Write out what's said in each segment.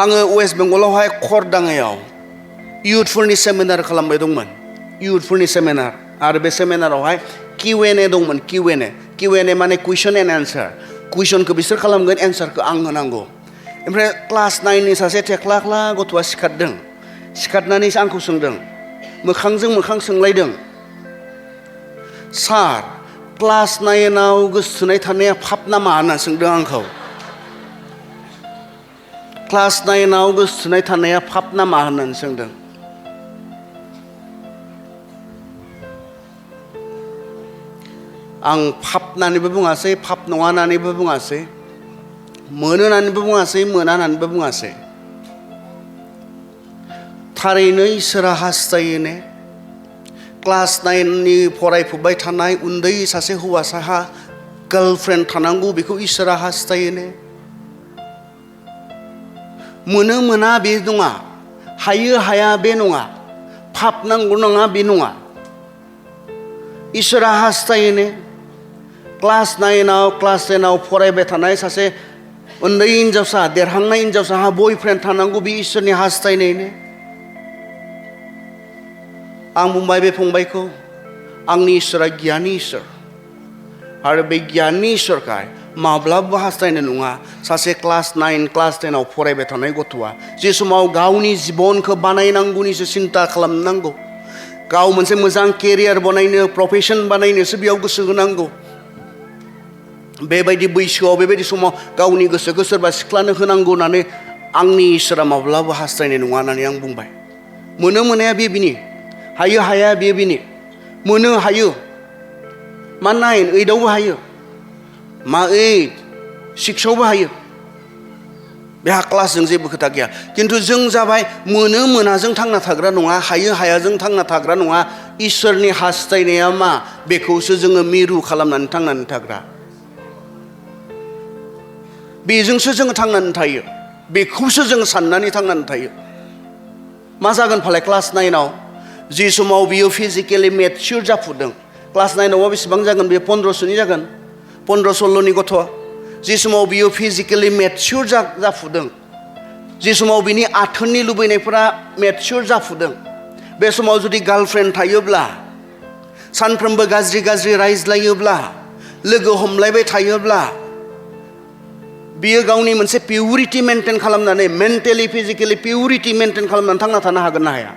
आङो west बेंगलावहाय खरदाङायाव इयुथफोरनि seminar खालामबाय दंमोन इयुथफोरनि सेमिनार आरो बे सेमिनारावहाय Q&A दंमोन Q&A माने कुइसन एन्ड एन्सार कुइसनखौ बिसोर खालामगोन एन्सारखौ आं होनांगौ ओमफ्राय क्लास 9नि सासे थेख्लाख्ला गथ'आ सिखारदों सिखारनानै आंखौ सोंदों मोखांजों मोखां सोंलायदों सार क्लास 9आव गोसोथोनाय थानाया फाप नामा होनना सोंदों आंखौ क्लास 9आव गोसोथोनाय थानाया फाप नामा होननानै सोंदों आं फाप होननानैबो बुङासै फाप नङा होननानैबो बुङासै मोनो होननानैबो बुङासै मोना होननानैबो बुङासै थारैनो इसोरा हास्थायोने क्लास 9नि फरायफुबाय थानाय उन्दै सासे हौवासाहा गार्लफ्रेन्ड थानांगौ बेखौ इसोरा हास्थायोने मोनो मोना बे नङा हायो हाया बे नङा फाप नांगौ नङा बे नङा इसोरा हास्थायोने क्लास 9आव क्लास 10आव फरायबाय थानाय सासे उन्दै हिनजावसा देरहांनाय हिनजावसाहा बयफ्रेन्ड थानांगौ बे इसोरनि हास्थायनायने आं बुंबाय बे फंबायखौ आंनि इसोरा गियानि इसोर आरो बे गियाननि इसोरखाय माब्लाबा हास्थायनाय नङा सासे क्लास 9 क्लास 10आव फरायबाय थानाय गथ'आ जे समाव गावनि जिबनखौ बानायनांगौनिसो सिन्था खालामनांगौ गाव मोनसे मोजां केरियार बानायनो प्रफेसन बानायनोसो बेयाव गोसो होनांगौ बेबायदि बैसोआव बेबायदि समाव गावनि गोसोखौ सोरबा सिख्लानो होनांगौ होननानै आंनि इसोरा माब्लाबा हास्थायनाय नङा होननानै आं बुंबाय मोनो मोनाया बे बिनि हायो हाया बे बिनि मोनो हायो मा 9 8आवबो हायो मा 8 6आवबो हायो बेहा क्लासजों जेबो खोथा गैया किन्तु जों जाबाय मोनो मोनाजों थांना थाग्रा नङा हायो हायाजों थांना थाग्रा नङा इसोरनि हास्थायनाया मा बेखौसो जोङो मिरु खालामनानै थांनानै थाग्रा बेजोंसो जोङो थांनानै थायो बेखौसो जों साननानै थांनानै थायो मा जागोन फालाय क्लास 9आव जि समाव बियो फिजिकेलि मेच्युर जाफुदों क्लास 9आव बेसेबां जागोन बेयो 15सोनि जागोन 15-16नि गथ' जि समाव बियो फिजिकेलि मेच्युर जाफुदों जि समाव बिनि आथोननि लुबैनायफोरा मेच्युर जाफुदों बे समाव जुदि गार्लफ्रेन्ड थायोब्ला सानफ्रोमबो गाज्रि गाज्रि रायज्लायोब्ला लोगो हमलायबाय थायोब्ला बियो गावनि मोनसे पिउरिटि मेनटेन खालामनानै मेन्टेलि फिजिकेलि पिउरिटि मेनटेन खालामनानै थांना थानो हागोन ना हाया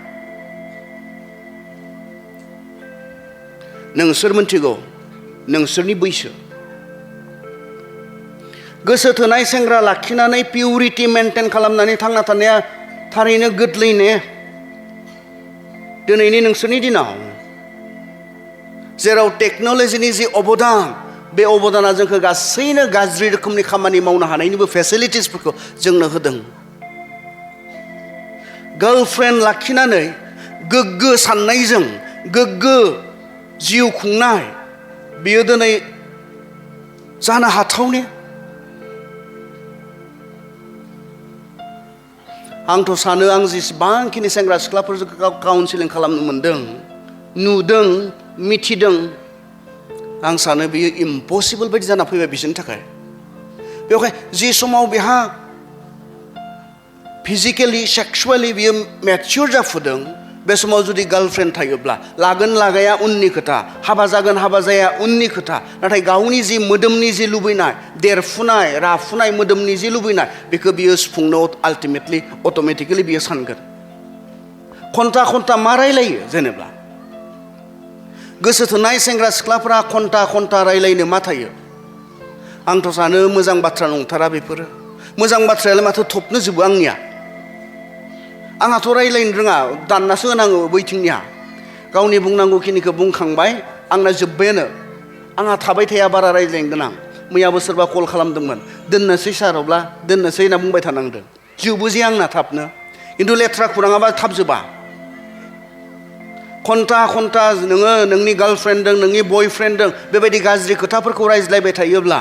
नोंसोर मिथिगौ नोंसोरनि बैसो गोसो थोनाय सेंग्रा लाखिनानै पिउरिटि मेनटेन खालामनानै थांना थानाया थारैनो गोरलै ने दिनैनि नोंसोरनि दिनाव जेराव टेक्न'लजिनि जि अबदान बे अबदाना जोंखौ गासैनो गाज्रि रोखोमनि खामानि मावनो हानायनिबो फेसिलिटिसफोरखौ जोंनो होदों गार्लफ्रेन्ड लाखिनानै गोग्गो साननायजों गोग्गो जिउ खुंनाय बेयो दिनै जानो हाथावने आंथ' सानो आं जेसेबांखिनि सेंग्रा सिख्लाफोरजों काउन्सिलिं खालामनो मोनदों नुदों मिथिदों आं सानो बेयो इम्पसिबल बायदि जाना फैबाय बिसोरनि थाखाय बेवहाय जि समाव बेहा फिजिकेलि सेक्सुवेलि बियो मेच्युर जाफुदों बे समाव जुदि गार्लफ्रेन्ड थायोब्ला लागोन लागाया उननि खोथा हाबा जागोन हाबा जाया उननि खोथा नाथाय गावनि जि मोदोमनि जि लुबैनाय देरफुनाय राफुनाय मोदोमनि जि लुबैनाय बेखौ बियो सुफुंनो आल्टिमेटलि अट'मेटिकेलि बियो सानगोन घन्टा घन्टा मा रायलायो जेनेबा गोसो थोनाय सेंग्रा सिख्लाफोरा घन्टा घन्टा रायलायनो मा थायो आंथ' सानो मोजां बाथ्रा नंथारा बेफोरो मोजां बाथ्रायालाय माथो थबनो जोबो आंनिया आंहाथ' रायलायनो रोङा दाननासो होनाङो बैथिंनिया गावनि बुंनांगौखिनिखौ बुंखांबाय आंना जोब्बायानो आंहा थाबाय थाया बारा रायज्लायनो गोनां मैयाबो सोरबा कल खालामदोंमोन दोननोसै सारब्ला दोननोसै होनना बुंबाय थानांदों जोबो जे आंना थाबनो खिन्थु लेथ्रा खौराङाबा थाब जोबा घन्टा घन्टा नोङो नोंनि गार्लफ्रेन्डजों नोंनि बयफ्रेन्डजों बेबायदि गाज्रि खोथाफोरखौ रायज्लायबाय थायोब्ला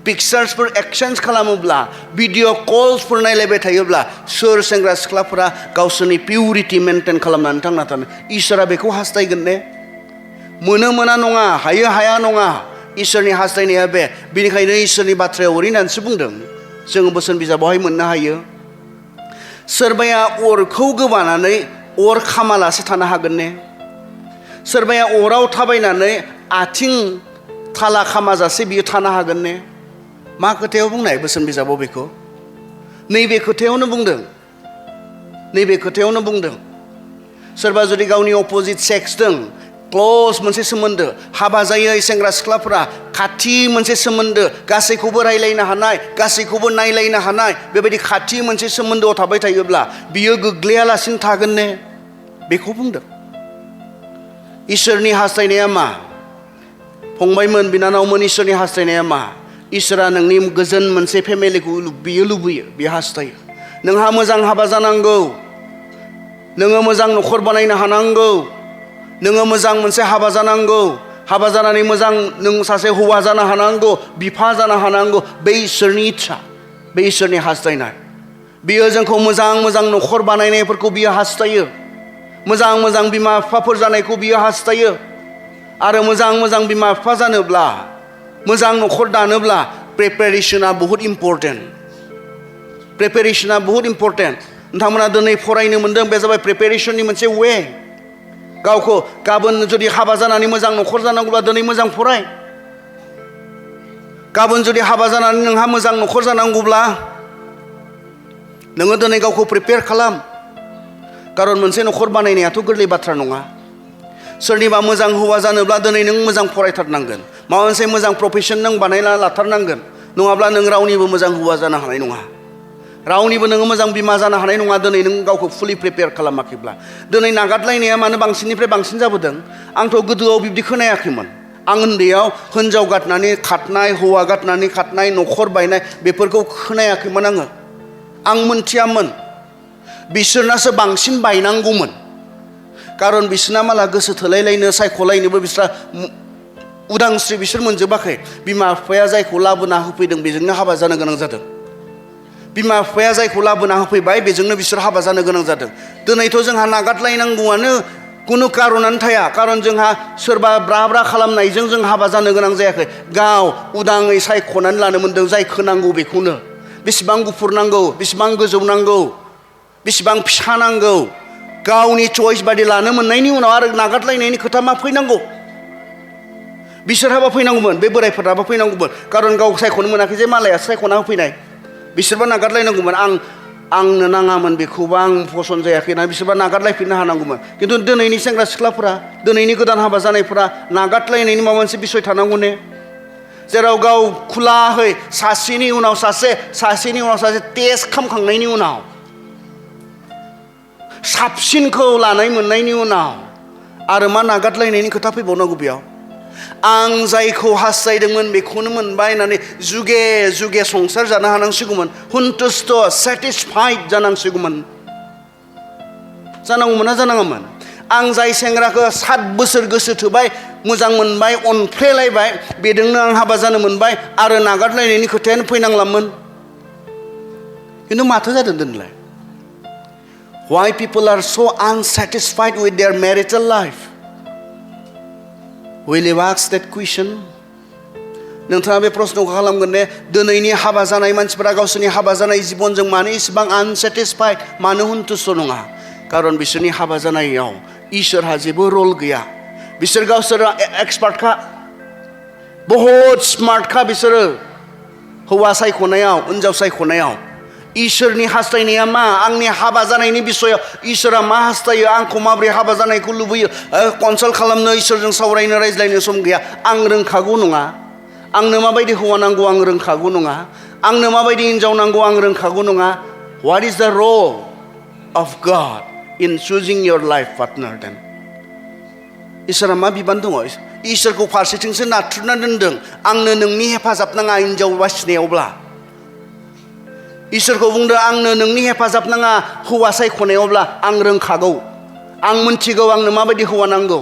पिक्चार्सफोर एक्सचेन्ज खालामोब्ला भिडिअ कल्सफोर नायलायबाय थायोब्ला सोर सेंग्रा सिख्लाफोरा गावसोरनि पिउरिटि मेनटेन खालामनानै थांना थानो इसोरा बेखौ हास्थायगोन ने मोनो मोना नङा हायो हाया नङा इसोरनि हास्थायनाया बे बेनिखायनो इसोरनि बाथ्रायाव ओरै होननानैसो बुंदों जोङो बोसोन बिजाबावहाय मोननो हायो सोरबाया अरखौ गोबानानै अर खामालासे थानो हागोन ने? सोरबाया अराव थाबायनानै आथिं थाला खामाजासे बियो थानो हागोन ने? मा खोथायाव बुंनाय बोसोन बिजाबाव बेखौ? नैबे खोथायावनो बुंदों, नैबे खोथायावनो बुंदों। सोरबा जुदि गावनि अपोजिट सेक्सजों क्ल'ज मोनसे सोमोन्दो, हाबा जायै सेंग्रा सिख्लाफोरा खाथि मोनसे सोमोन्दो, गासैखौबो रायलायनो हानाय, गासैखौबो नायलायनो हानाय, बेबायदि खाथि मोनसे सोमोन्दोआव थाबाय थायोब्ला बियो गोग्लैयालासिनो थागोन ने? बेखौ बुंदों। इसोरनि हास्थायनाया मा? फंबायमोन, बिनानावमोन, इसोरनि हास्थायनाया मा? इसोरा नोंनि गोजोन मोनसे फेमिलिखौ बियो लुबैयो, बियो हास्थायो। नोंहा मोजां हाबा जानांगौ, नोङो मोजां न'खर बानायनो हानांगौ, नोङो मोजां मोनसे हाबा जानांगौ, हाबा जानानै मोजां नों सासे हौवा जानो हानांगौ, बिफा जानो हानांगौ। बे इसोरनि इच्छा, बे इसोरनि हास्थायनाय। बियो जोंखौ मोजां मोजां न'खर बानायनायफोरखौ बियो हास्थायो, मोजां मोजां बिमा बिफाफोर जानायखौ बियो हास्थायो। आरो मोजां मोजां बिमा बिफा जानोब्ला, मोजां न'खर दानोब्ला प्रिपेरेशना बहुद इम्परटेन्ट। प्रिपेरेशना बहुद इम्परटेन्ट। नोंथांमोना दिनै फरायनो मोन्दों, बे जाबाय प्रिपेरेशननि मोनसे वे। गावखौ गाबोन जुदि हाबा जानानै मोजां न'खर जानांगौब्ला दिनै मोजां फराय। गाबोन जुदि हाबा जानानै नोंहा मोजां न'खर जानांगौब्ला नोङो दिनै गावखौ प्रिपेयार खालाम। खारन मोनसे न'खर बानायनायाथ' गोरलै बाथ्रा नङा। सोरनिबा मोजां हौवा जानोब्ला दिनै नों मोजां फरायथारनांगोन, माबा मोनसे मोजां प्रफेसन नों बानायना लाथारनांगोन, नङाब्ला नों रावनिबो मोजां हौवा जानो हानाय नङा, रावनिबो नोङो मोजां बिमा जानो हानाय नङा दिनै नों गावखौ फुलि प्रिपेयार खालामाखैब्ला। दिनै नागारलायनाया मानो बांसिननिफ्राय बांसिन जाबोदों? आंथ' गोदोआव बिब्दि खोनायाखैमोन। आं उन्दैयाव हिन्जाव गारनानै खारनाय, हौवा गारनानै खारनाय, न'खर बायनाय, बेफोरखौ खोनायाखैमोन आङो। आं मोनथियामोन। बिसोरनासो बांसिन बायनांगौमोन। खारन बिसोरना माला गोसो थोलायलायनो, सायख'लायनोबो बिस्रा उदांस्रि बिसोर मोनजोबाखै। बिमा बिफाया जायखौ लाबोना होफैदों बेजोंनो हाबा जानो गोनां जादों। बिमा बिफाया जायखौ लाबोना होफैबाय बेजोंनो बिसोर हाबा जानो गोनां जादों। दिनैथ' जोंहा नागारलायनांगौआनो खुनु कारनानो थाया। खारन जोंहा सोरबा ब्रा ब्रा खालामनायजों जों हाबा जानो गोनां जायाखै। गाव उदाङै सायख'नानै लानो मोन्दों जायखौ नांगौ बेखौनो। बेसेबां गुफुर नांगौ, बेसेबां गोजौ नांगौ, बेसेबां फिसा नांगौ, गावनि चइस बादि लानो मोननायनि उनाव आरो नागारलायनायनि खोथा मा फैनांगौ? बिसोरहाबा फैनांगौमोन, बे बोरायफोराबो फैनांगौमोन। खारन गाव सायख'नो मोनाखै जे मालाया सायख'ना होफैनाय। बिसोरबा नागारलायनांगौमोन। आंनो नाङामोन बेखौबा, आं फसन जायाखैना, बिसोरबा नागारलायफिननो हानांगौमोन। खिन्थु दिनैनि सेंग्रा सिख्लाफोरा, दिनैनि गोदान हाबा जानायफोरा नागारलायनायनि माबा मोनसे बिसय थानांगौ ने? जेराव गाव खुलाहै सासेनि उनाव सासे, सासेनि उनाव सासे टेस्ट खालामखांनायनि उनाव, साबसिनखौ लानाय मोननायनि उनाव आरो मा नागारलायनायनि खोथा फैबावनांगौ बेयाव? आं जायखौ हास्थायदोंमोन बेखौनो मोनबाय होननानै जुगे जुगे संसार जानो हानांसिगौमोन। हुन्टुस्ट, सेटिसफाइड जानांसिगौमोन। जानांगौमोन ना जानाङामोन? आं जाय सेंग्राखौ 7 बोसोर गोसो थोबाय, मोजां मोनबाय, अनफ्लेलायबाय, बेजोंनो आं हाबा जानो मोनबाय आरो नागारलायनायनि खोथायानो फैनांलामोन। खिन्थु माथो जादों दिनैलाय? Why people are so unsatisfied with their marital life? Will you ask that question? नोंथाङा बे प्रश्नखौ खालामगोन ने? दिनैनि हाबा जानाय मानसिफोरा गावसोरनि हाबा जानाय जिबनजों मानो इसेबां आनसेटिसफाइड, मानो हुन्टुस्ट नङा? खारन बिसोरनि हाबा जानायाव इसोरहा जेबो रल गैया। बिसोर गावसोर एक्सपार्टखा, बहुद स्मार्टखा बिसोरो हौवा सायख'नायाव, हिन्जाव सायख'नायाव। इसोरनि हास्थायनाया मा? आंनि हाबा जानायनि बिसयाव इसोरा मा हास्थायो, आंखौ माबोरै हाबा जानायखौ लुबैयो, कनसाल्ट खालामनो, इसोरजों सावरायनो, रायज्लायनो सम गैया। आं रोंखागौ नङा। आंनो माबायदि हौवा नांगौ आं रोंखागौ नङा। आंनो माबायदि हिन्जाव नांगौ आं रोंखागौ नङा। What is the role of God in choosing your life partner then? इसोरा मा बिबान दङ? इसोरखौ फारसेथिंसो नाथ्रुना दोनदों। आंनो नोंनि हेफाजाब नाङा हिन्जाव बासिनायावब्ला। इसोरखौ बुंदों आंनो नोंनि हेफाजाब नाङा हौवा सायख'नायावब्ला, आं रोंखागौ, आं मिन्थिगौ आंनो माबायदि हौवा नांगौ।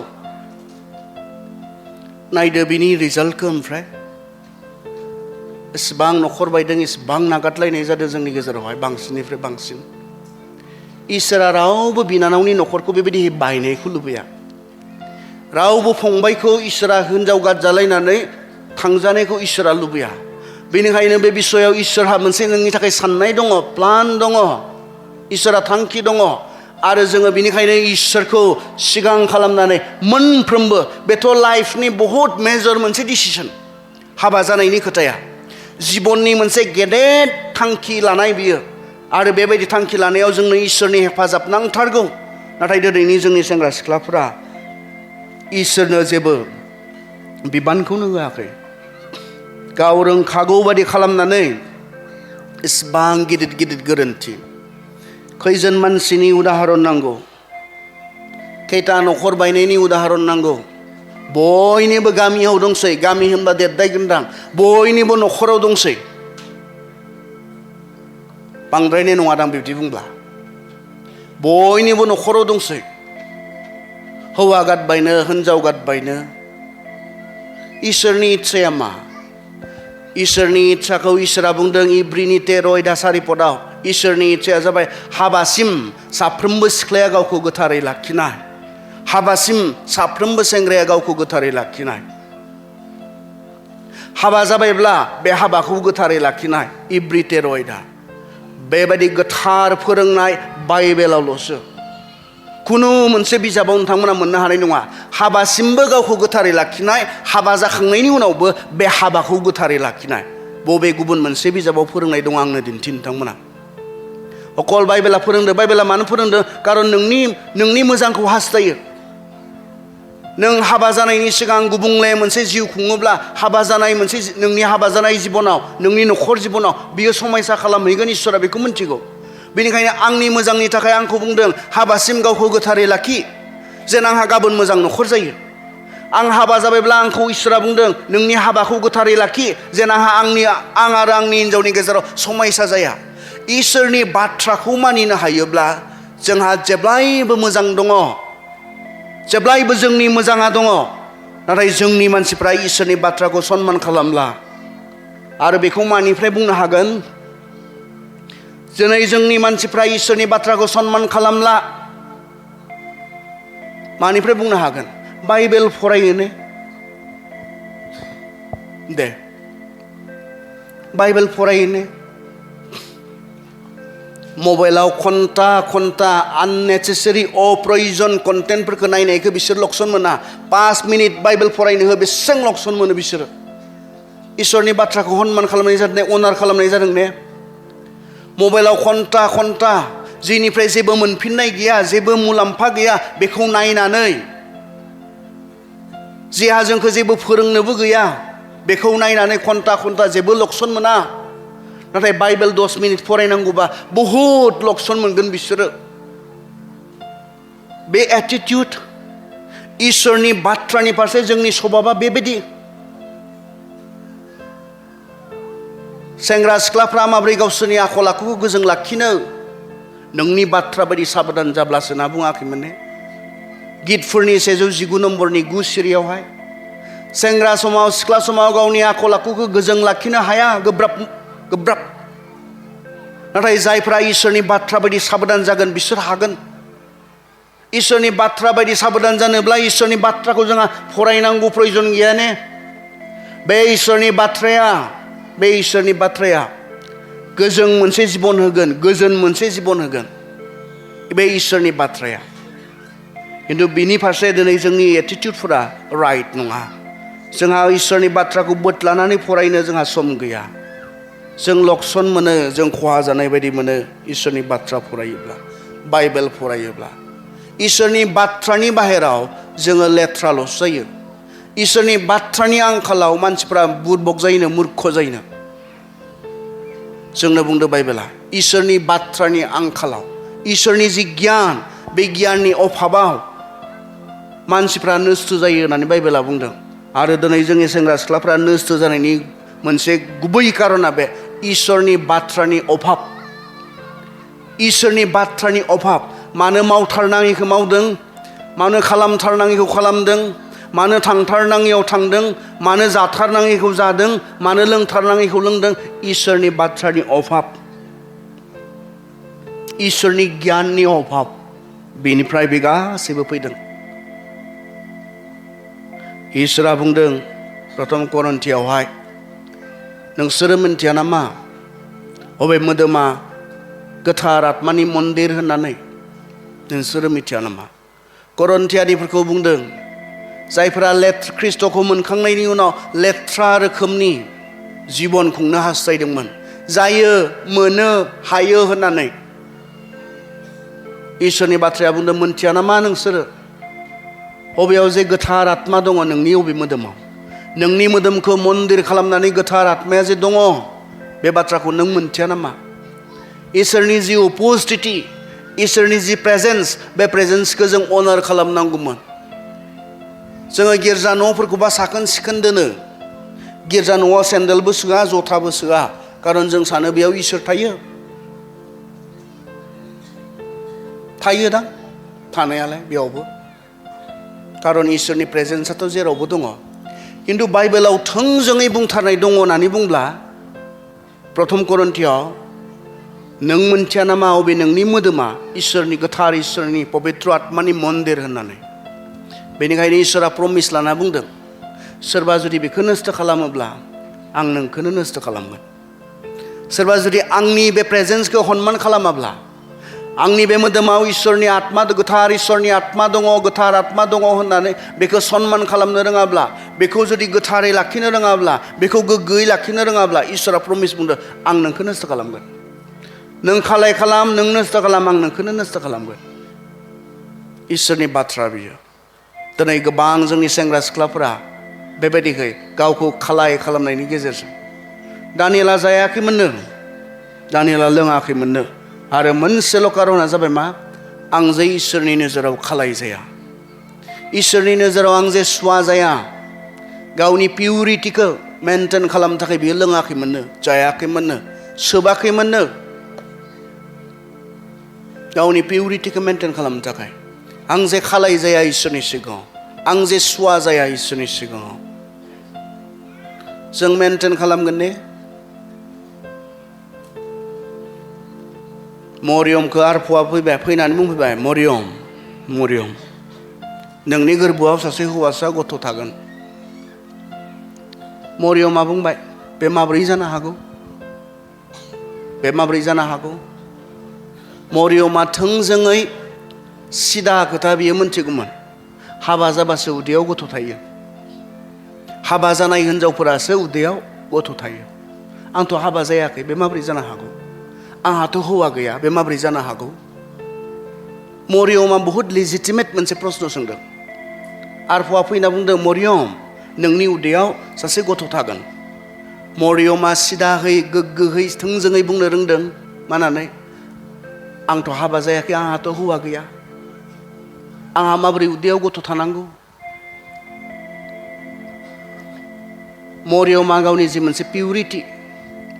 नायदो बिनि रिजाल्टखौ। ओमफ्राय एसेबां न'खर बायदों, एसेबां नागारलायनाय जादों जोंनि गेजेरावहाय, बांसिननिफ्राय बांसिन। इसोरा रावबो बिनानावनि न'खरखौ बेबायदि बायनायखौ लुबैया। रावबो फंबायखौ इसोरा हिन्जाव गारजालायनानै थांजानायखौ इसोरा लुबैया। बेनिखायनो बे बिसयाव इसोरहा मोनसे नोंनि थाखाय साननाय दङ, प्लान दङ। इसोरा थांखि दङ आरो जोङो बिनिखायनो इसोरखौ सिगां खालामनानै मोनफ्रोमबो बेथ' लाइफनि बहुत मेजर मोनसे डिसिसन हाबा जानायनि खोथाया जिबननि मोनसे गेदेर थांखि लानाय बियो आरो बेबायदि थांखि लानायाव जोंनो इसोरनि हेफाजाब नांथारगौ नाथाय दिनैनि जोंनि सेंग्रा सिख्लाफोरा इसोरनो जेबो बिबानखौनो होआखै गाव रोंखागौ बादि खालामनानै इसिबां गिदिर गिदिर गोरोन्थि खैजोन मानसिनि उदाहरन नांगौ खैथा न'खर बायनायनि उदाहरन नांगौ बयनिबो गामियाव दंसै गामि होनबा देरदायगोनदां बयनिबो न'खराव दंसै बांद्रायनाय नङा दां बिब्दि बुंब्ला बयनिबो न'खराव दंसै हौवा गादबायनो हिनजाव गादबायनो इसोरनि इच्छाया मा इसोरनि इच्छाखौ इसोरा बुंदों इब्रिनि 13:4 इसोरनि इच्छाया जाबाय हाबासिम साफ्रोमबो सिख्लाया गावखौ गोथारै लाखिनाय हाबासिम साफ्रोमबो सेंग्राया गावखौ गोथारै लाखिनाय हाबा जाबायब्ला बे हाबाखौ गोथारै लाखिनाय इब्रि 13 बेबायदि गोथार फोरोंनाय बाइबेलावल'सो खुनु मोनसे बिजाबाव नोंथांमोना मोननो हानाय नङा हाबासिमबो गावखौ गोथारै लाखिनाय हाबा जाखांनायनि उनावबो बे हाबाखौ गोथारै लाखिनाय बबे गुबुन मोनसे बिजाबाव फोरोंनाय दङ आंनो दिन्थि नोंथांमोना अकल बाइबेला फोरोंदो बाइबेला मानो फोरोंदो कारन नोंनि मोजांखौ हास्थायो नों हाबा जानायनि सिगां गुबुंले मोनसे जिउ खुङोब्ला हाबा जानाय मोनसे नोंनि हाबा जानाय जिबनाव नोंनि न'खर जिबनाव बियो समायसा खालामहैगोन इसोरा बेखौ मिन्थिगौ बेनिखायनो आंनि मोजांनि थाखाय आंखौ बुंदों हाबासिम गावखौ गोथारै लाखि जेन आंहा गाबोन मोजां न'खर जायो आं हाबा जाबायब्ला आंखौ इसोरा बुंदों नोंनि हाबाखौ गोथारै लाखि जेन आं आरो आंनि हिनजावनि गेजेराव समायसा जाया इसोरनि बाथ्राखौ मानिनो हायोब्ला जोंहा जेब्लायबो मोजां दङ जेब्लायबो जोंनि मोजाङा दङ नाथाय जोंनि मानसिफ्रा इसोरनि बाथ्राखौ सनमान खालामला आरो बेखौ मानिफ्राय बुंनो हागोन दिनै जोंनि मानसिफ्रा इसोरनि बाथ्राखौ सनमान खालामला मानिफ्राय बुंनो हागोन बाइबेल फरायोने दे बाइबेल फरायोने मबाइलाव घन्टा आननेसेसारि अप्रयजन कन्टेन्टफोरखौ नायनायखौ बिसोर लक्सन मोना 5 मिनिट बाइबेल फरायनो हो बेसेबां लक्सन मोनो बिसोरो इसोरनि बाथ्राखौ सनमान खालामनाय जादों अनार खालामनाय जादों ने मबाइलाव घन्टा जिनिफ्राय जेबो मोनफिननाय गैया जेबो मुलाम्फा गैया बेखौ नायनानै जिहा जोंखौ जेबो फोरोंनोबो गैया बेखौ नायनानै घन्टा जेबो लक्सन मोना नाथाय बाइबेल 10 मिनिट फरायनांगौबा बहुद लक्सन मोनगोन बिसोरो बे एटिट्युड इसोरनि बाथ्रानि फारसे जोंनि स्वभाबा बेबायदि सेंग्रा सिख्लाफ्रा माब्रै गावसोरनि आखल आखुखौ गोजों लाखिनो नोंनि बाथ्रा बायदि साबधान जाब्लासो ना बुङाखैमोन ने गितफोरनि 119 नम्बरनि 9 सिरियावहाय सेंग्रा समाव सिख्ला समाव गावनि आखल आखुखौ गोजों लाखिनो हाया गोब्राब नाथाय जायफ्रा इसोरनि बाथ्रा बायदि साबधान जागोन बिसोर हागोन इसोरनि बाथ्रा बायदि साबधान जानोब्ला इसोरनि बाथ्राखौ जोंहा फरायनांगौ प्रयोजन गैया ने बे इसोरनि बाथ्राया गोजों मोनसे जिबन होगोन गोजोन मोनसे जिबन होगोन बे इसोरनि बाथ्राया खिन्थु बिनि फारसे दिनै जोंनि एटिट्युडफोरा राइट नङा जोंहा इसोरनि बाथ्राखौ बोदलानानै फरायनो जोंहा सम गैया जों लक्सन मोनो जों खहा जानाय बायदि मोनो इसोरनि बाथ्रा फरायोब्ला बाइबेल फरायोब्ला इसोरनि बाथ्रानि बाहेराव जोङो लेथ्राल'सो जायो इसोरनि बाथ्रानि आंखालाव मानसिफ्रा बुरबक जायोनो मूर्ख जायोनो जोंनो बुंदो बाइबेला इसोरनि बाथ्रानि आंखालाव इसोरनि जि गियान बे गियाननि अभाबाव मानसिफ्रा नस्थ' जायो होननानै बाइबेला बुंदों आरो दिनै जोंनि सेंग्रा सिख्लाफ्रा नस्थ' जानायनि मोनसे गुबै कारना बे इसोरनि बाथ्रानि अभाब मानो मावथारनाङिखौ मावदों मानो खालामथारनाङिखौ खालामदों मानो थांथारनाङियाव थांदों मानो जाथारनाङिखौ जादों मानो लोंथारनाङिखौ लोंदों इसोरनि बाथ्रानि अभाब इसोरनि गियाननि अभाब बेनिफ्राय बे गासैबो फैदों इसोरा बुंदों प्रथम करन्थियावहाय नोंसोरो मिन्थिया नामा अबे मोदोमा गोथार आत्मानि मन्दिर होननानै नोंसोरो मिथिया नामा? करन्थियारिफोरखौ बुंदों जायफोरा ख्रिस्ट'खौ मोनखांनायनि उनाव लेथ्रा रोखोमनि जिबन खुंनो हास्थायदोंमोन, जायो मोनो हायो होननानै। इसोरनि बाथ्राया बुंदों, मोनथिया नामा नोंसोरो बबेयाव जे गोथार आत्मा दङ नोंनि बबे मोदोमाव? नोंनि मोदोमखौ मन्दिर खालामनानै गोथार आत्माया जे दङ, बे बाथ्राखौ नों मोनथिया नामा? इसोरनि जि उपस्थिति, इसोरनि जि प्रेजेन्स, बे प्रेजेन्सखौ जों अनार खालामनांगौमोन। जोङो गिर्जा न'फोरखौबा साखोन सिखोन दोनो, गिर्जा न'आव सेन्देलबो सोआ जथाबो सोआ, खारन जों सानो बेयाव इसोर थायो। थायो दां थानायालाय बेयावबो, खारन इसोरनि प्रेजेन्सआथ' जेरावबो दङ। खिन्थु बाइबेलाव थोंजोङै बुंथारनाय दङ होननानै बुंब्ला प्रथम करन्थियाव, नों मोनथिया नामा अबे नोंनि मोदोमा इसोरनि गोथार इसोरनि पबित्र आत्मानि मन्दिर होननानै? बेनिखायनो इसोरा प्रमिस लाना बुंदों, सोरबा जुदि बेखौ नस्थ' खालामोब्ला आं नोंखौनो नस्थ' खालामगोन। सोरबा जुदि आंनि बे प्रेजेन्सखौ हनमान खालामाब्ला, आंनि बे मोदोमाव इसोरनि आत्मा, गोथार इसोरनि आत्मा दङ, गोथार आत्मा दङ होननानै बेखौ सन्मान खालामनो रोङाब्ला, बेखौ जुदि गोथारै लाखिनो रोङाब्ला, बेखौ गोग्गोयै लाखिनो रोङाब्ला, इसोरा प्रमिस बुंदों, आं नोंखौ नस्थ' खालामगोन। नों खालाय खालाम, नों नस्थ' खालाम, आं नोंखौनो नस्थ' खालामगोन। इसोरनि बाथ्रा बियो। दिनै गोबां जोंनि सेंग्रा सिख्लाफोरा बेबायदिहै गावखौ खालाय खालामनायनि गेजेरजों, दानियेला जायाखैमोननो, दानियेला लोङाखैमोननो, आरो मोनसेल' कारना जाबाय मा? आं जे इसोरनि नोजोराव खालाय जाया, इसोरनि नोजोराव आं जे सुवा जाया, गावनि पिउरिटिखौ मेनटेन खालामनो थाखाय बियो लोङाखैमोननो, जायाखैमोननो, सोबाखैमोननो, गावनि पिउरिटिखौ मेनटेन खालामनो थाखाय। आं जे खालाय जाया इसोरनि सिगाङाव, आं जे सुवा जाया इसोरनि सिगाङाव। जों मेनटेन खालामगोन ने? मरियमखौ आरफ'आ फैबाय, फैनानै बुंफैबाय, मरियम मरियम, नोंनि गोरबोआव सासे हौवासा गथ' थागोन। मरियमा बुंबाय, बे माब्रै जानो हागौ? बे माब्रै जानो हागौ? मरियमा थोंजोङै सिदा खोथा बियो मोनथिगौमोन, हाबा जाबासो उदैयाव गथ' थायो, हाबा जानाय हिनजावफोरासो उदैयाव गथ' थायो। आंथ' हाबा जायाखै, बे माब्रै जानो हागौ? आंहाथ' हौवा गैया, बे माब्रै जानो हागौ? मरियमा बहुद लेजिटिमेट मोनसे प्रश्न सोंदों। आरफ'आ फैना बुंदों, मरियम नोंनि उदैयाव सासे गथ' थागोन। मरियमा सिदाहै गोग्गोहै थोंजोङै बुंनो रोंदों, मानानै, आंथ' हाबा जायाखै, आंहाथ' हौवा गैया, आंहा माबोरै उदैयाव गथ' थानांगौ? मरियमा गावनि जि मोनसे पिउरिटि,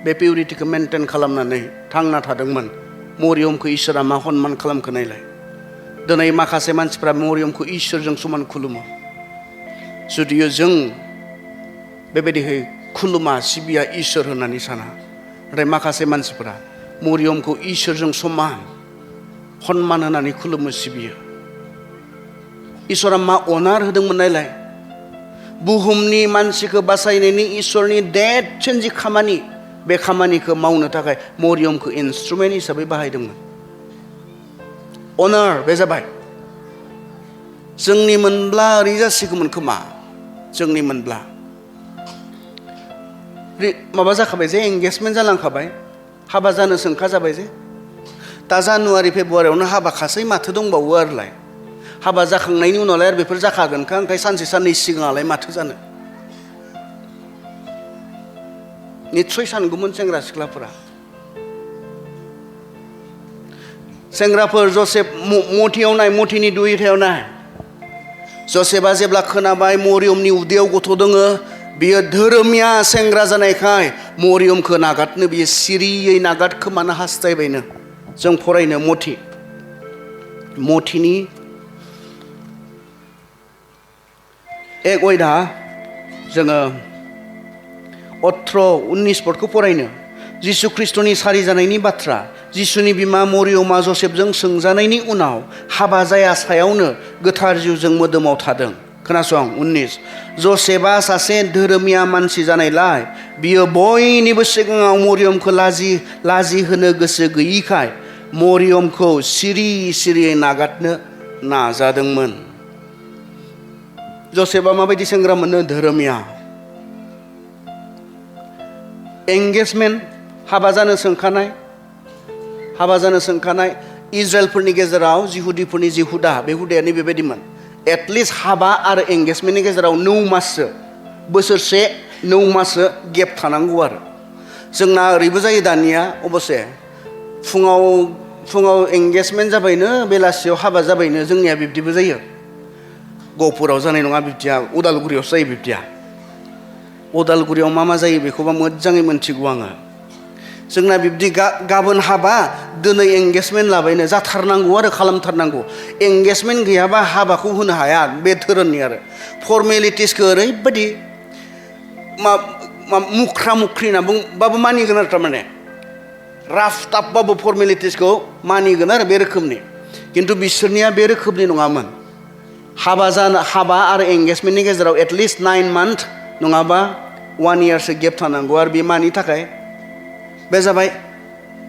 बे पिउरिटिखौ मेनटेन खालामनानै थांना थादोंमोन। मरियमखौ इसोरा मा हनमान खालामखो नायलाय। दिनै माखासे मानसिफ्रा मरियमखौ इसोरजों समान खुलुमो, जुदियो जों बेबायदिहै खुलुमा सिबिया इसोर होननानै साना। नाथाय माखासे मानसिफोरा मरियमखौ इसोरजों समान हनमान होनानै खुलुमो सिबियो। इसोरा मा अनार होदोंमोन नायलाय। बुहुमनि मानसिखौ बासायनायनि इसोरनि देरसिन जि खामानि, बे खामानिखौ मावनो थाखाय मरियमखौ इन्सट्रुमेन्ट हिसाबै बाहायदोंमोन। अनार, बे जाबाय। जोंनि मोनब्ला ओरै जासिगौमोन खोमा, जोंनि मोनब्ला माबा जाखाबाय जे, एंगेजमेन्ट जालांखाबाय, हाबा जानो सोंखा जाबाय जे। दा जानुवारि फेब्रुवारियावनो हाबा खासै, माथो दंबावो आरोलाय। हाबा जाखांनायनि उनावलाय आरो बेफोर जाखागोनखा, ओंखाय सानसे साननै सिगाङालाय माथो जानो। निस्सय सानगौमोन सेंग्रा सिख्लाफोरा। सेंग्राफोर, जसेफ मथियाव नाय, मथिनि दुइथायाव नाय। जसेफआ जेब्ला खोनाबाय मरियमनि उदैयाव गथ' दोङो, बियो धोरोमिया सेंग्रा जानायखाय मरियमखौ नागारनो बियो सिरियै नागारखोमानो हास्थायबायनो। जों फरायनो मथिनि 1 अयदा जोङो 18-19 पदखौ फरायनो। जिसु ख्रिस्ट'नि सारि जानायनि बाथ्रा। जिसुनि बिमा मरियमा जसेफजों सोंजानायनि उनाव हाबा जाया सायावनो गोथार जिउजों मोदोमाव थादों। खोनासं 19, जसेफआ सासे धोरोमिया मानसि जानायलाय बियो बयनिबो सिगाङाव मरियमखौ लाजि होनो गोसो गैयिखाय मरियमखौ सिरि सिरियै नागारनो नाजादोंमोन। जसेफआ माबायदि सेंग्रा मोननो? धोरोमिया। एंगेजमेन्ट, हाबा जानो सोंखानाय इजराइलफोरनि गेजेराव जिहुदिफोरनि जि हुदा, बे हुदायानो बेबायदिमोन। एटलिस्ट हाबा आरो एंगेजमेन्टनि गेजेराव 9 माससो, बोसोरसे 9 माससो गेप थानांगौ आरो। जोंना ओरैबो जायो दानिया, अबसे फुङाव एंगेजमेन्ट जाबायनो, बेलासियाव हाबा जाबायनो, जोंनिया बिब्दिबो जायो। गहपुराव जानाय नङा बिब्दिया, उदालगुरियावसो जायो बिब्दिया। उदालगुरियाव मा जायो बेखौबा मोजाङै मोनथिगौ आङो। जोंना बिब्दि गाबोन हाबा, दिनै एंगेजमेन्ट लाबायनो, जाथारनांगौ आरो खालामथारनांगौ। एंगेजमेन्ट गैयाबा हाबाखौ होनो हाया, बे धोरोमनि आरो। फर्मेलिटिसखौ ओरैबायदि मुख्रा मुख्रि होनना बुंबाबो मानिगोन आरो, थारमाने राफ टाफबाबो फर्मेलिटिसखौ मानिगोन आरो, बे रोखोमनि। खिन्थु बिसोरनिया बे रोखोमनि नङामोन। हाबा आरो एंगेजमेन्टनि गेजेराव एटलिस्ट 9 मान्थ नङाबा 1 इयारसो गेप थानांगौ। आरो बे मानि थाखाय? बे जाबाय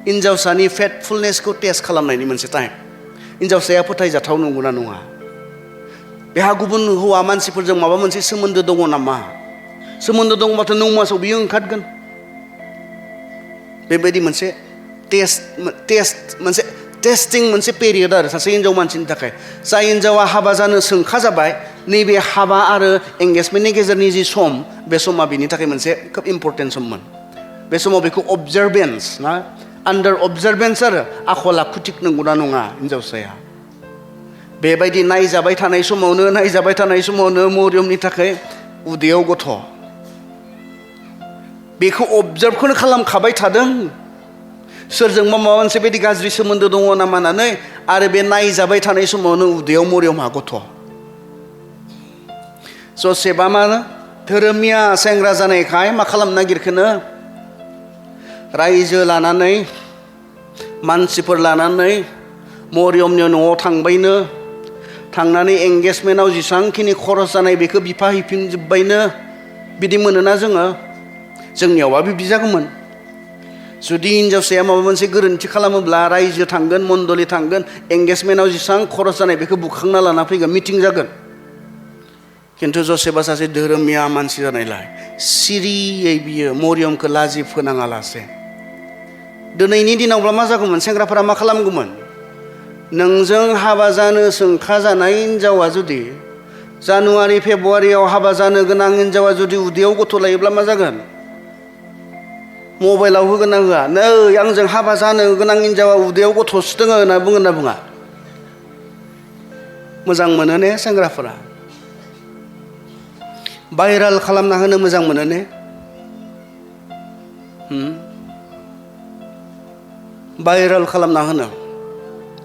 हिन्जावसानि फेथफुलनेसखौ टेस्ट खालामनायनि मोनसे टाइम। हिन्जावसाया फोथायजाथाव नंगौना नङा, बेहा गुबुन हौवा मानसिफोरजों माबा मोनसे सोमोन्दो दङ नामा? सोमोन्दो दङबाथ' 9 मासाव बियो ओंखारगोन। बेबायदि मोनसे टेस्टिं मोनसे पेरियड आरो सासे हिन्जाव मानसिनि थाखाय। जाय हिन्जावा हाबा जानो सोंखा जाबाय, नैबे हाबा आरो एंगेजमेन्टनि गेजेरनि जि सम, बे समा बिनि थाखाय मोनसे खोब इम्परटेन्ट सममोन। बे समाव बेखौ अबजारभेन्स ना, आन्डार अबजारभेन्स आरो आखल आखु थिग नंगौना नङा हिन्जावसाया। बेबायदि नायजाबाय थानाय समावनो मरियमनि थाखाय उदैयाव गथ'। बेखौ अबजार्भखौनो खालामखाबाय थादों, सोरजोंबा माबा मोनसे बायदि गाज्रि सोमोन्दो दङ नामा होननानै। आरो बे नायजाबाय थानाय समावनो उदैयाव मरियमहा गथ'। जसेफआ मा? धोरोमिया सेंग्रा जानायखाय मा खालामनो नागिरखोनो? रायजो लानानै, मानसिफोर लानानै मरियमनि न'आव थांबायनो। थांनानै एंगेजमेन्टआव जेसेबांखिनि खरस जानाय बेखौ बिफा हैफिनजोब्बायनो। बिदि मोनोना जोङो? जोंनियावबा बिब्दि जागौमोन। जुदि हिन्जावसाया माबा मोनसे गोरोन्थि खालामोब्ला रायजो थांगोन, मण्डलि थांगोन, एंगेजमेन्टआव जेसेबां खरस जानाय बेखौ बुखांना लाना फैगोन, मिटिं जागोन। खिन्थु जसेफआ सासे धोरोमिया मानसि जानायलाय सिरियै बियो मरियमखौ लाजि फोनाङालासे। दिनैनि दिनावब्ला मा जागौमोन? सेंग्राफोरा मा खालामगौमोन? नोंजों हाबा जानो सोंखा जानाय हिन्जावा जुदि जानुवारि फेब्रुवारियाव हाबा जानो गोनां हिन्जावा जुदि उदैयाव गथ' लायोब्ला मा जागोन? मबाइलाव होगोन ना होआ? नै आंजों हाबा जानो गोनां हिन्जावा उदैयाव गथ' सुदों होनना बुंगोन ना बुङा? मोजां मोनो ने सेंग्राफोरा? भाइराल खालामना होनो मोजां मोनो ने? भाइराल खालामना होनो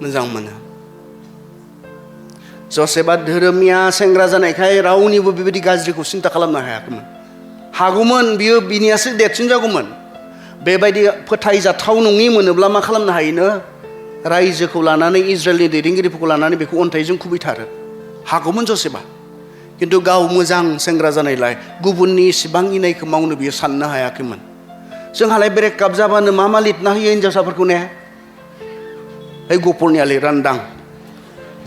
मोजां मोनो। जसेफआ धोरोमिया सेंग्रा जानायखाय रावनिबो बेबायदि गाज्रिखौ सिन्था खालामनो हायाखैमोन। हागौमोन, बियो बिनियासो देरसिन जागौमोन। बेबायदि फोथायजाथाव नङि मोनोब्ला मा खालामनो हायोनो? रायजोखौ लानानै, इजराइलनि दैदेनगिरिफोरखौ लानानै बेखौ अन्थाइजों खुबैथारो। हागौमोन जसेफआ। खिन्थु गाव मोजां सेंग्रा जानायलाय गुबुननि इसिबां इनायखौ मावनो बियो साननो हायाखैमोन। जोंहालाय ब्रेकआप जाबानो मा लिरना होयो हिन्जावसाफोरखौ ने? ओइ गहपुरनिया लिरानदां।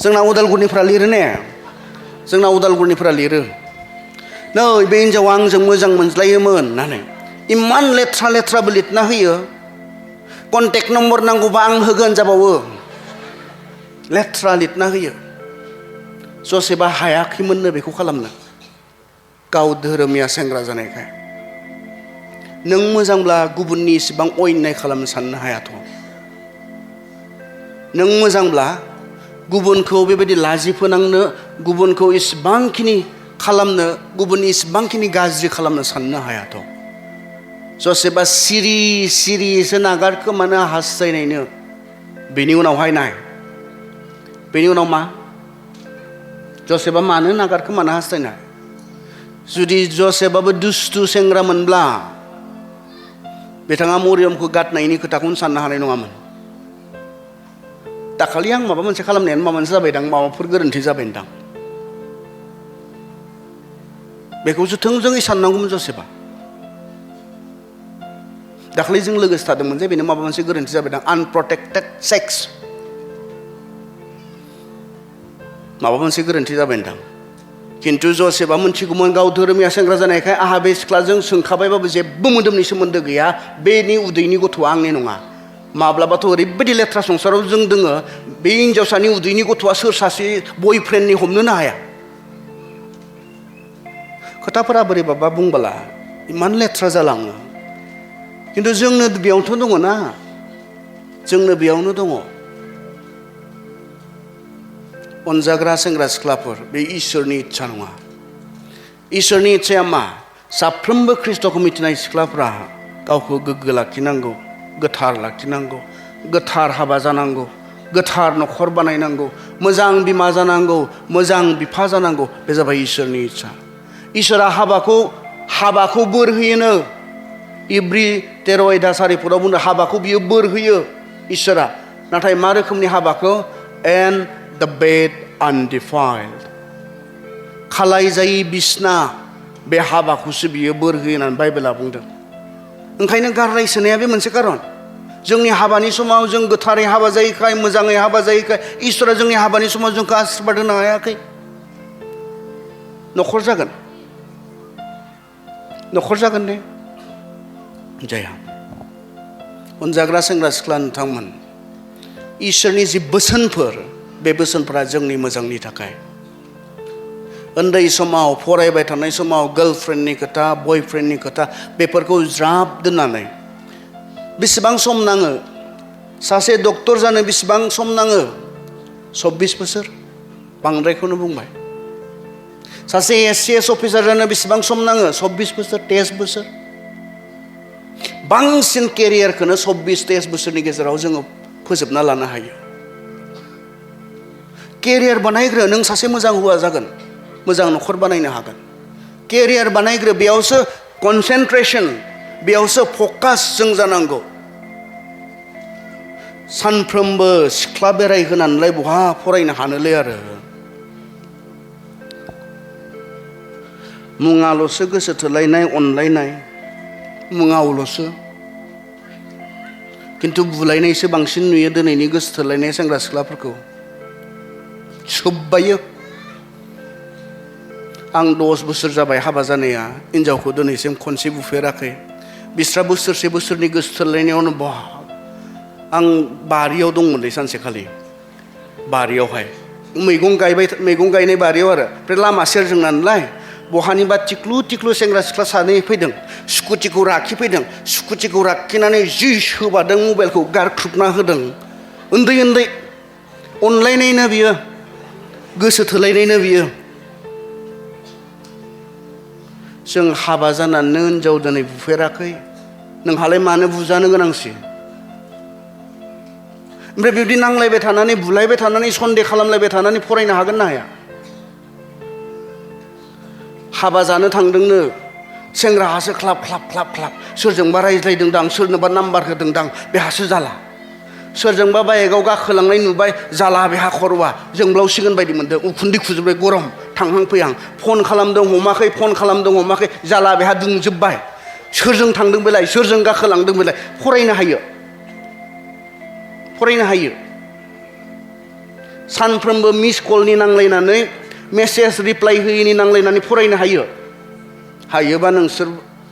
जोंना उदालगुरिनिफ्रा लिरो ने? जोंना उदालगुरिनिफ्रा लिरो, नै बे हिन्जावा आंजों मोजां मोनज्लायोमोन होननानै। इमान लेथ्रा लेथ्राबो लिरना होयो। कन्टेक्ट नम्बर नांगौबा आं होगोन जाबावो। लेथ्रा लिरना होयो। जसेफआ हायाखैमोननो बेखौ खालामनो, गाव धोरोमिया सेंग्रा जानायखाय। नों मोजांब्ला गुबुननि इसिबां अयनाय खालामनो साननो हायाथ'। नों मोजांब्ला गुबुनखौ बेबायदि लाजि फोनांनो, गुबुनखौ इसिबांखिनि खालामनो, गुबुननि इसिबांखिनि गाज्रि खालामनो साननो हायाथ'। जसेफआ सिरि सिरिसो नागारखोमानो हास्थायनायनो। बेनि उनावहाय नाय, बेनि उनाव मा? जसेफआ मानो नागारखोमानो हास्थायनाय? जुदि जसेफआबो दुस्थु सेंग्रामोनब्ला बिथाङा मरियमखौ गारनायनि खोथाखौनो साननो हानाय नङामोन। दाखालि आं माबा मोनसे खालामनायानो माबा मोनसे जाबायदां, माबाफोर गोरोन्थि जाबायदां, बेखौसो थोंजोङै साननांगौमोन जसेफआ। दाख्लै जों लोगोसे थादोंमोन जे बेनो माबा मोनसे गोरोन्थि जाबाय दां आनप्रटेक्टेड सेक्स माबा मोनसे गोरोन्थि जाबाय दां खिन्थु जसेफआ मोनथिगौमोन गाव धोरोमिया सेंग्रा जानायखाय आहा बे सिख्लाजों सोंखाबायबाबो जेबो मोदोमनि सोमोन्दो गैया बेनि उदैनि गथ'आ आंनि नङा माब्लाबाथ' ओरैबायदि लेथ्रा संसाराव जों दोङो बे हिन्जावसानि उदैनि गथ'आ सोर सासे बयफ्रेन्डनि हमनोनो हाया खोथाफोरा बोरैबाबा बुंबोला इमान लेथ्रा जालाङो खिन्थु जोंनो बेयावथ' दङ ना जोंनो बेयावनो दङ अनजाग्रा सेंग्रा सिख्लाफोर बे इसोरनि इच्छा नङा इसोरनि इच्छाया मा साफ्रोमबो ख्रिस्ट'खौ मिथिनाय सिख्लाफ्रा गावखौ गोग्गो लाखिनांगौ गोथार लाखिनांगौ गोथार हाबा जानांगौ गोथार न'खर बानायनांगौ मोजां बिमा जानांगौ मोजां बिफा जानांगौ बे जाबाय इसोरनि इच्छा इसोरा हाबाखौ बोर होयोनो इब्रि 13 आयदा 4 बुंदों हाबाखौ बियो बोर होयो इसोरा नाथाय मा रोखोमनि हाबाखौ एन्ड the bed undefiled खालाय जायै बिसना बे हाबाखौसो बियो बोर होयो होननानै बाइबेला बुंदों ओंखायनो गारनाय सोनाया बे मोनसे खारन जोंनि हाबानि समाव जों गोथारै हाबा जायैखाय मोजाङै हाबा जायैखाय इसोरा जोंनि हाबानि समाव जोंखौ आशीर्बाद होनो हायाखै न'खर जागोन ने जाया अनजाग्रा सेंग्रा सिख्ला नोंथांमोन इसोरनि जि बोसोनफोर बे बोसोनफोरा जोंनि मोजांनि थाखाय उन्दै समाव फरायबाय थानाय समाव गार्लफ्रेन्डनि खोथा बयफ्रेन्डनि खोथा बेफोरखौ ज्राब दोननानै बेसेबां सम नाङो सासे डक्टर जानो बेसेबां सम नाङो 24 बोसोर बांद्रायखौनो बुंबाय सासे SCS अफिसार जानो बेसेबां सम नाङो 24 बोसोर 23 बोसोर बांसिन केरियारखौनो 24-23 बोसोरनि गेजेराव जोङो फोजोबना लानो हायो केरियार बानायग्रो नों सासे मोजां हौवा जागोन मोजां न'खर बानायनो हागोन केरियार बानायग्रो बेयावसो कनसेन्ट्रेशन बेयावसो फकास जों जानांगौ सानफ्रोमबो सिख्ला बेरायहोनानैलाय बहा फरायनो हानोलै आरो मुङाल'सो गोसो थोलायनाय अनलायनाय मुङावल'सो खिन्थु बुलायनायसो बांसिन नुयो दिनैनि गोसो थोलायनाय सेंग्रा सिख्लाफोरखौ सोबबायो आं 10 बोसोर जाबाय हाबा जानाया हिन्जावखौ दिनैसिम खनसे बुफेराखै बिस्रा बोसोरनि गोसो थोलायनायावनो बहा आं बारियाव दंमोनलै सानसेखालि बारियावहाय मैगं गायनाय बारियाव आरो ओमफ्राय लामा सेरजों नालाय बहानिबा टिक्लु सेंग्रा सिख्ला सानै फैदों स्कुटिखौ राखिफैदों स्कुटिखौ राखिनानै जि सोबादों मबाइलखौ गारख्रुबना होदों उन्दै अनलायनायनो बियो गोसो थोलायनायनो बियो जों हाबा जानानै हिन्जाव दिनै बुफेराखै नोंहालाय मानो बुजानो गोनांसि ओमफ्राय बिब्दि नांलायबाय थानानै बुलायबाय थानानै सन्देह खालामलायबाय थानानै फरायनो हागोन ना हाया हाबा जानो थांदोंनो सेंग्राहासो ख्लाब सोरजोंबा रायज्लायदों दां सोरनोबा नाम्बार होदों दां बेहासो जाला सोरजोंबा बाइकआव गाखोलांनाय नुबाय जाला बेहा खर'आ जोंब्लावसिगोन बायदि मोनदों उखुन्दै खुजोबबाय गरम थांहां फैहां फन खालामदों हमाखै जाला बेहा दुंजोबबाय सोरजों थांदों बेलाय सोरजों गाखोलांदों बेलाय फरायनो हायो सानफ्रोमबो मिस कलनि नांलायनानै मेसेज रिप्लाइ होयैनि नांलायनानै फरायनो हायोबा नोंसोर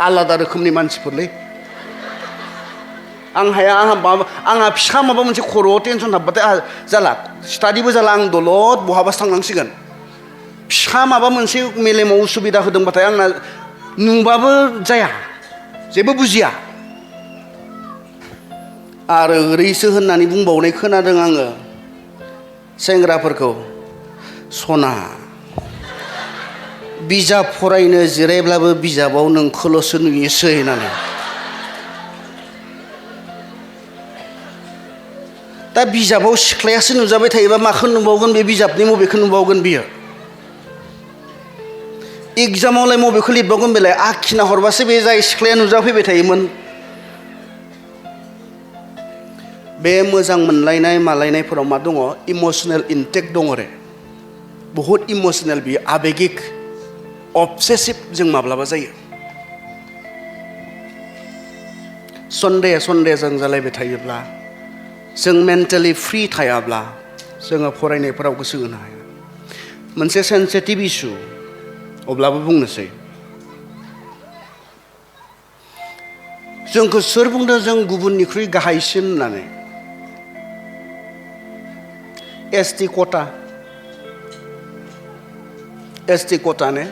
आलादा रोखोमनि मानसिफोरलै आं हाया आंहा फिसा माबा मोनसे खर'आव टेनसन हाबबाथाय जाला स्टाडिबो जाला आं दलद बहाबासो थांनांसिगोन फिसा माबा मोनसे मेलेमाव उसुबिदा होदोंबाथाय आंना नुबाबो जाया जेबो बुजिया आरो ओरैसो होननानै बुंबावनाय खोनादों आङो सेंग्राफोरखौ सना बिजाब फरायनो जिरायब्लाबो बिजाबाव नोंखौल'सो नुयोसै होननानै दा बिजाबाव सिख्लायासो नुजाबाय थायोबा माखौ नुबावगोन बे बिजाबनि मबेखौ नुबावगोन बियो एग्जामावलाय मबेखौ लिरबावगोन बेलाय आखिना हरबासो बे जाय सिख्लाया नुजाफैबाय थायोमोन बे मोजां मोनलायनाय मालायनायफोराव मा दङ इमोसनेल इनटेक दङ रे बहुत इमोसनेल बियो आबेगिक अबसेसिभ जों माब्लाबा जायो सन्डे जों जालायबाय थायोब्ला जों मेन्टेलि फ्रि थायाब्ला जोङो फरायनायफोराव गोसो होनो हाया मोनसे सेन्सिटिभ इस्यु अब्लाबो बुंनोसै जोंखौ सोर बुंदों जों गुबुननिख्रुइ गाहायसिन होननानै एसटि कटा ने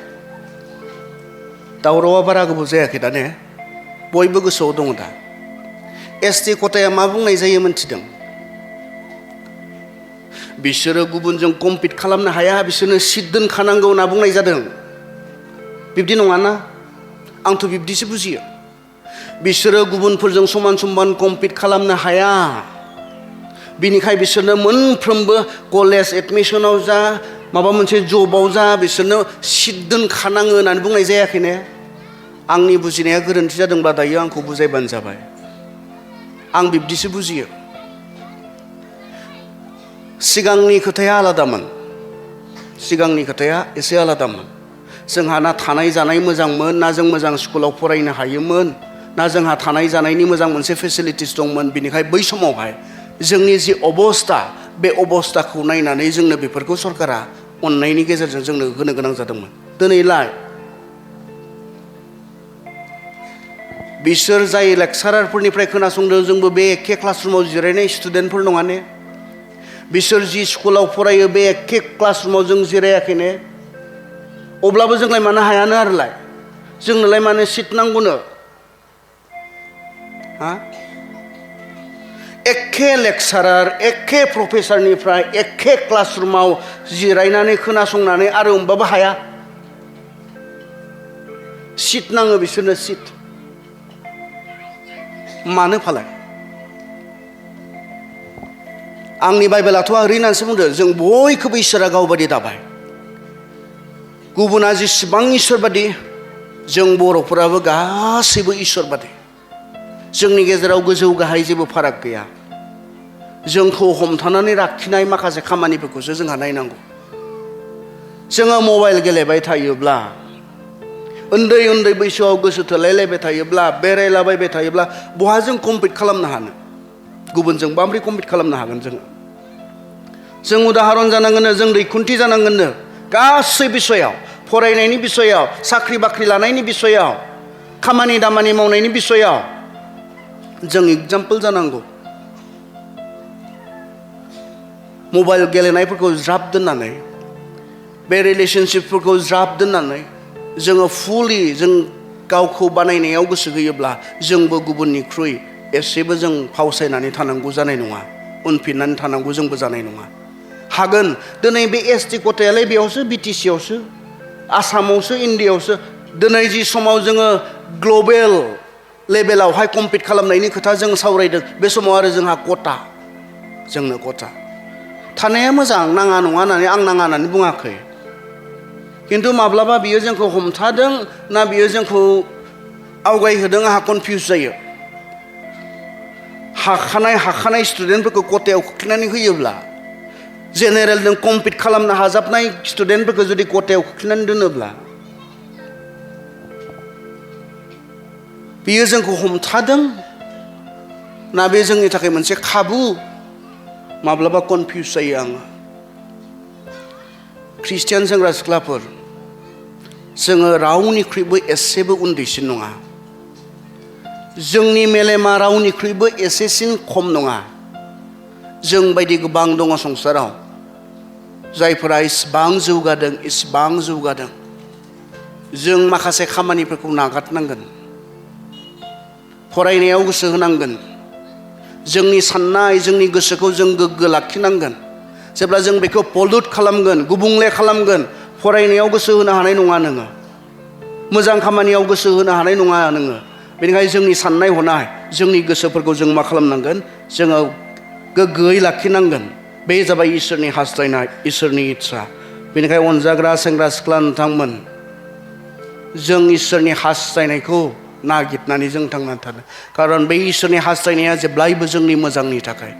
दावरावा बारा गोबाव जायाखै दा ने बयबो गोसोआव दङ दा एसटि कटाया मा बुंनाय जायो मोनथिदों बिसोरो गुबुनजों कम्पिट खालामनो हाया बिसोरनो सिट दोनखानांगौ होनना बुंनाय जादों बिब्दि नङाना आंथ' बिब्दिसो बुजियो बिसोरो गुबुनफोरजों समान समान कम्पिट खालामनो हाया बिनिखाय बिसोरनो मोनफ्रोमबो कलेज एडमिशनाव जा माबा मोनसे जबाव जा बिसोरनो सिट दोनखानाङो होननानै बुंनाय जायाखै ने आंनि बुजिनाया गोरोन्थि जादोंब्ला दायो आंखौ बुजायबानो जाबाय आं बिब्दिसो बुजियो सिगांनि खोथाया आलादामोन सिगांनि खोथाया एसे आलादामोन जोंहा ना थानाय जानाय मोजांमोन ना जों मोजां स्कुलाव फरायनो हायोमोन ना जोंहा थानाय जानायनि मोजां मोनसे फेसिलिटिस दंमोन बिनिखाय बै समावहाय जोंनि जि अबस्था बे अबस्थाखौ नायनानै जोंनो बेफोरखौ सरकारा अननायनि गेजेरजों जोंनो होनो गोनां जादोंमोन दिनैलाय बिसोर जाय लेक्सारारफोरनिफ्राय खोनासंदों जोंबो बे एखे क्लासरुमाव जिरायनाय स्टुडेन्टफोर नङा ने बिसोर जि स्कुलाव फरायो बे एखे क्लासरुमाव जों जिरायाखै ने अब्लाबो जोंलाय मानो हायानो आरोलाय जोंनोलाय मानो सिट नांगौनो हा एखे लेक्सारार एखे प्रफेसारनिफ्राय एखे क्लासरुमाव जिरायनानै खोनासंनानै आरो होमबाबो हाया सिट नाङो बिसोरनो सिट मानो फालाय आंनि बाइबेलाथ' ओरै होननानैसो बुंदों जों बयखौबो इसोरा गावबादि दाबाय गुबुना जेसेबां इसोरबादि जों बर'फोराबो गासैबो इसोरबादि जोंनि गेजेराव गोजौ गाहाय जेबो फाराग गैया जोंखौ हमथानानै लाखिनाय माखासे खामानिफोरखौसो जोंहा नायनांगौ जोङो मबाइल गेलेबाय थायोब्ला उन्दै उन्दै बैसोआव गोसो थोलायलायबाय थायोब्ला बेरायलाबायबाय थायोब्ला बहा जों कम्पिट खालामनो हानो गुबुनजों माबोरै कम्पिट खालामनो हागोन जों उदाहरन जानांगोननो जों दैखुन्थि जानांगोननो गासै बिसयाव फरायनायनि बिसयाव साख्रि बाख्रि लानायनि बिसयाव खामानि दामानि मावनायनि बिसयाव जों एग्जाम्पल जानांगौ मबाइल गेलेनायफोरखौ ज्राब दोननानै बे रिलेशनशिपफोरखौ ज्राब दोननानै जोङो फुलि जों गावखौ बानायनायाव गोसो होयोब्ला जोंबो गुबुननिख्रुइ एसेबो जों फावसायनानै थानांगौ जानाय नङा उनफिननानै थानांगौ जोंबो जानाय नङा हागोन दिनै बे एसटि कटायालाय बेयावसो बिटिसियावसो आसामावसो इन्डियायावसो दिनै जि समाव जोङो ग्लबेल लेभेलावहाय कम्पिट खालामनायनि खोथा जों सावरायदों बे समाव आरो जोंहा जोंनो कटा थानाया मोजां नाङा नङा होननानै आं नाङा होननानै बुङाखै खिन्थु माब्लाबा बियो जोंखौ हमथादों ना बियो जोंखौ आवगायहोदों आंहा कनफिउज जायो हाखानाय स्टुडेन्टफोरखौ कटायाव खोख्लैनानै होयोब्ला जेनेरेलजों कम्पिट खालामनो हाजाबनाय स्टुडेन्टफोरखौ जुदि कटायाव खोख्लैनानै दोनोब्ला बियो जोंखौ हमथादों ना बे जोंनि थाखाय मोनसे खाबु माब्लाबा कनफिउज जायो आङो ख्रिस्टियान सेंग्रा सिख्लाफोर जोङो रावनिख्रुइबो एसेबो उन्दैसिन नङा जोंनि मेलेमा रावनिख्रुइबो एसेसिन खम नङा जों बायदि गोबां दङ संसाराव जायफोरा इसिबां जौगादों जों माखासे खामानिफोरखौ नागारनांगोन फरायनायाव गोसो होनांगोन जोंनि साननाय जोंनि गोसोखौ जों गोग्गो लाखिनांगोन जेब्ला जों बेखौ पलिउट खालामगोन गुबुंले खालामगोन फरायनायाव गोसो होनो हानाय नङा नोङो मोजां खामानियाव गोसो होनो हानाय नङा नोङो बेनिखायनो जोंनि साननाय हनाय जोंनि गोसोफोरखौ जों मा खालामनांगोन जोङो गोग्गोयै लाखिनांगोन बे जाबाय इसोरनि हास्थायनाय इसोरनि इच्ছা बेनिखायनो अनजाग्रा सेंग्रा सिख्ला नोंथांमोन जों इसोरनि हास्थायनायखौ नागिरनानै जों थांनानै थानो खारन बे इसोरनि हास्थायनाया जेब्लायबो जोंनि मोजांनि थाखाय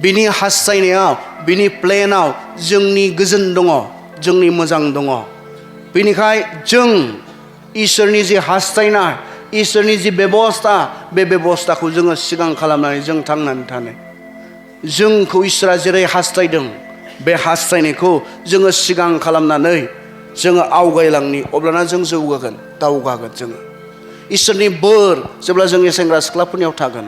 बिनि हास्थायनायाव बिनि प्लेनाव जोंनि गोजोन दङ जोंनि मोजां दङ बेनिखाय जों इसोरनि जे हास्थायनाय इसोरनि जि बेबस्था बे बेबस्थाखौ जोङो सिगां खालामनानै जों थांनानै थानो जोंखौ इसोरा जेरै हास्थायदों बे हास्थायनायखौ जोङो सिगां खालामनानै जोङो आवगायलांनि अब्लाना जों जौगागोन दावगागोन जोङो इसोरनि बोर जेब्ला जोंनि सेंग्रा सिख्लाफोरनियाव थागोन